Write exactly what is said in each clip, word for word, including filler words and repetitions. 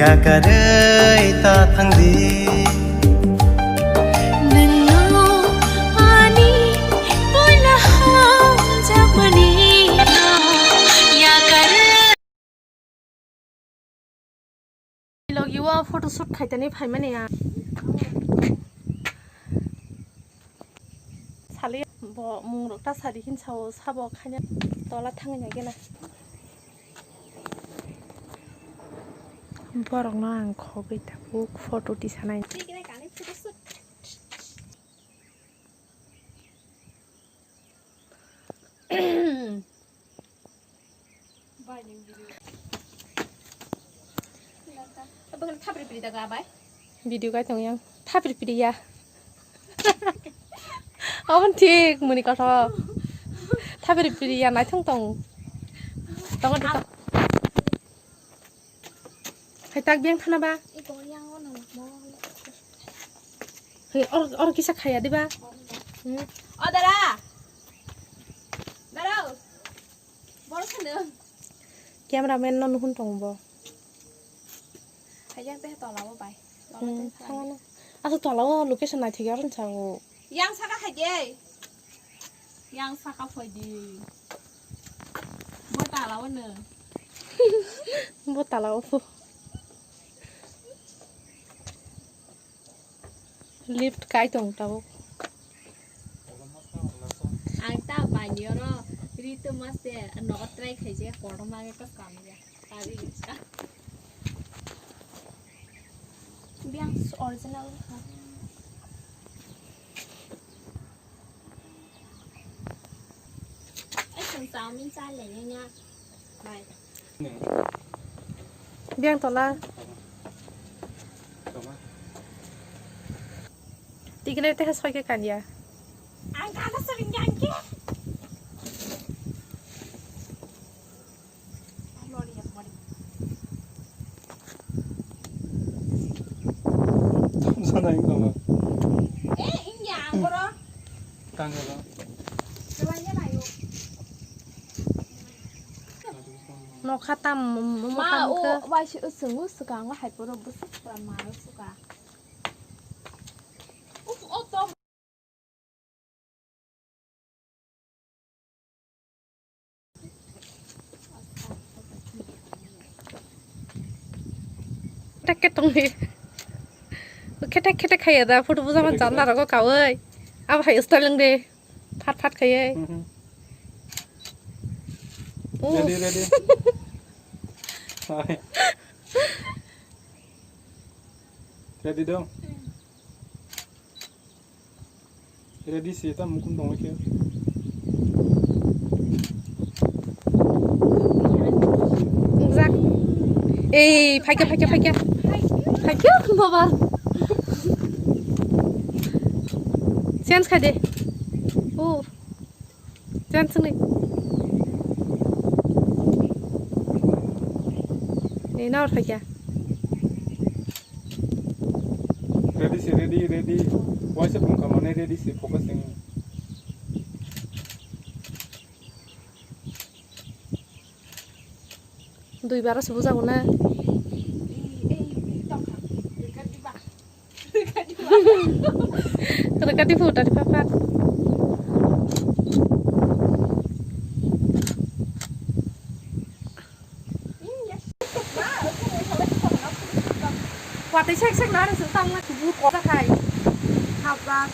Yakarwi ta thangdi. Nwngno ani puila hamjakmani yakarwi. Logi o photoshoot khaitani phaimani ang. Sali bo mungrok ta sari hin sao sabo khaina tola thangwi nai gena. Borokno ang khogwi tabuk photo tisanai. Video kai tong yang thapri pri ya. Abon thik muni kotho. Thapri pri ya naithong tong. Tongo di tong. Hai tak biang thana ba. Hai or or kisa khaya di ba. Hmm. O dara. Dara. Bor khana. Cameraman no nuhun tong bo. Hai yang teh tola bo bai. Tola Hmm, teh thangana. Asa tola o location nai thik aron sao. Yang saka khaje. Yang saka phoidi. Bo tala o no. Bo tala o pho. Lift kai tong tao. Ang ta bani oro rito mas de no try khaje kotor ma ke kam ya. Tari ka. Biang original ha. Ai, chwng chowmin cha le ya ya. Bai. Biang tola. Tikle teh soi ke kanya. Ang kana sering nyangke. Sana yang sama. Eh, ini yang bro. Tangga ba. Nokha tam, mo-, mo-, Ma, tam o, khe. Wai si, o, swngo, swkang o, hai poro bwswk pura maro suka. Uf, o, tom. Tek ke tong di. Khetek khetek khaya da, photo buja man jam na rogo kawai. Abo hai style de. Phat phat khaiye. Mhm. Uff. Ready, ready. Hai. Ready dong. Ready si ta mukun dong ke. Zak. Ei, phaikya, phaikya, phaikya. Phaikya, baba. Chance khai de. Oh. Chance ni. Ni nawr phaikya. Ready si, ready, ready. Waisa bung kamane ready si, focus ni. Dui bara se bujago na. Rekati phu tari papat. Watwi sek sek nari se tang na kubu kota khai. Hapra.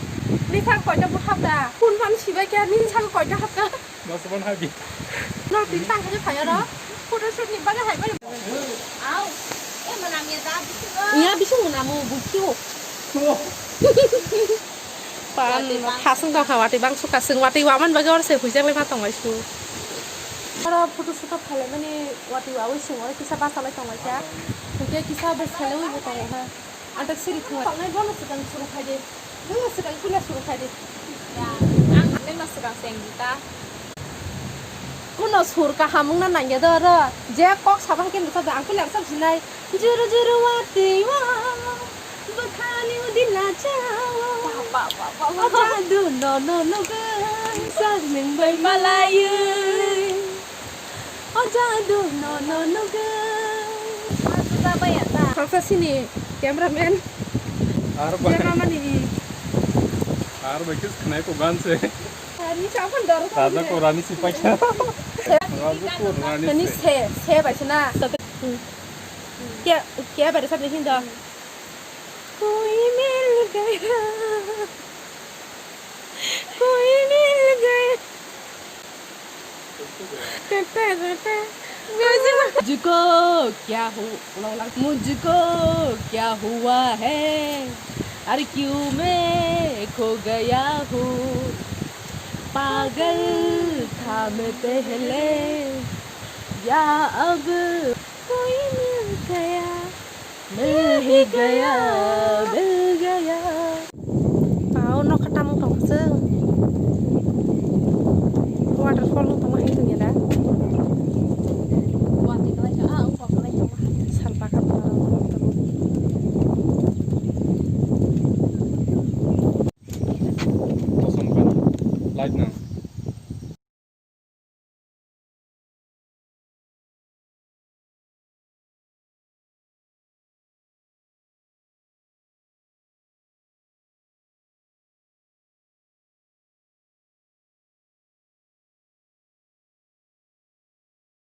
Ni thang koita bu hapra. Kun man sibai kya nin sang koita hapra. Mas ban habi. No tin tang khe phai aro. Photo shoot ni bagwi hai bai. Au. E manam ya da bisingo. Iya bising manamu bukhiu. Pan watwi bang. Khasung tong kha watwi bang suka sung watwi waman bagwi or se huijak le ma tong lai su. Oro photo shoot khalai mani watwi wawi sung oro kisa basa lai tong lai kha. Hwnkhe kisa bo sele wi bo tong kha. Ang tak siri thung. Pangnai bono swkang suru khai de. Nungno swkang kuno suru khai de. Ya, ang nungno swkang seng di ta. Kuno sur kaham wngna nangya do oro. Je kok saba hai khe nukha do, ang kuliang sab sinai. Juru juru watwi wa, bwkhani udi nachao. Ba, ba, ba, ba, ba. O jadu no no nugwi, sak nwng bai malaiwi. O jadu no no nugwi. Ma suka bai ya ta. Salsa sini cameraman. Ar bai. Cameraman ni. Ar bai kis khnai ko gan se. Ani chapon dor. Raja ko rani sipai kha. Raja ko rani Ani se. Se, se bai se na. Kya, kya bai sab lekin da. Koi mil gaya. Koi mil gaya. मुझको क्या हु-, मुझको क्या हुआ है, अरे क्यों मैं खो गया हूँ, पागल था मैं पहले, या अब कोई मिल गया। Mil hi gaya, mil gaya. Pao nokha tamung tongkha chwng. Waterfall wng tongma hai tongya da. Salpaka tongma. Kosom kan. Light nang.